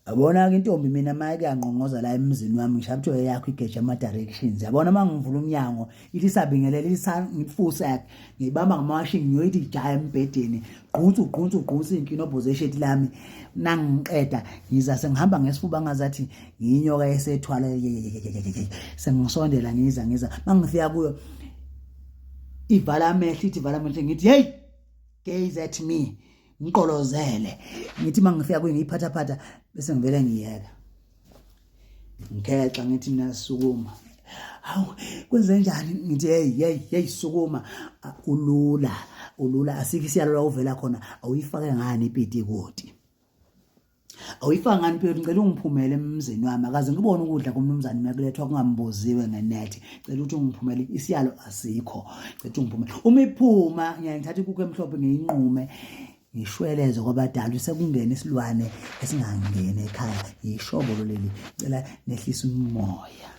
Yabona-ke intombi mina uma kuyangqongqoza la emzini wami ngisho kuthiwa eyakho igeja ama-directions. Yabona uma ngivula umnyango ithi isabingelela ithi ngifuse ngiyibamba ngamawashing ngiyoyithi ijaya embhedeni gqunsu gqunsu gqunsu iy'nkinobho zesheti lami nangiqeda ngiza sengihamba ngesifuba ngazathi ngiyinyoka esethwala sengisondela ngiza ngiza uma ngifika kuyo ivala amehlo ithi ivala amehlo ngithi hey gaze at me ngiqolozele ngithi uma ngifika kuyo ngiyiphathaphatha bese ngivele ngiyeka ngikhexa ngithi mina sukuma hawu kwenze njani ngithi hey hey hey sukuma ulula ulula asikho isiyalo la uvela khona awuyifake ngani ipitikoti awuyifaka ngani phela ngicela ungiphumele emzini wami akaze ngibone ukudla komnumzane mekulethwa kungambuziwe ngenethi cela ukuthi ungiphumele isiyalo asikho cela ukuthi ungiphumele uma iphuma ngiyaye ngithatha ikukhu emhlophe ngiyinqume ngishweleze kwabadala sekungena isilwane esingangeni ekhaya yishobolo leli cela nehlise umoya.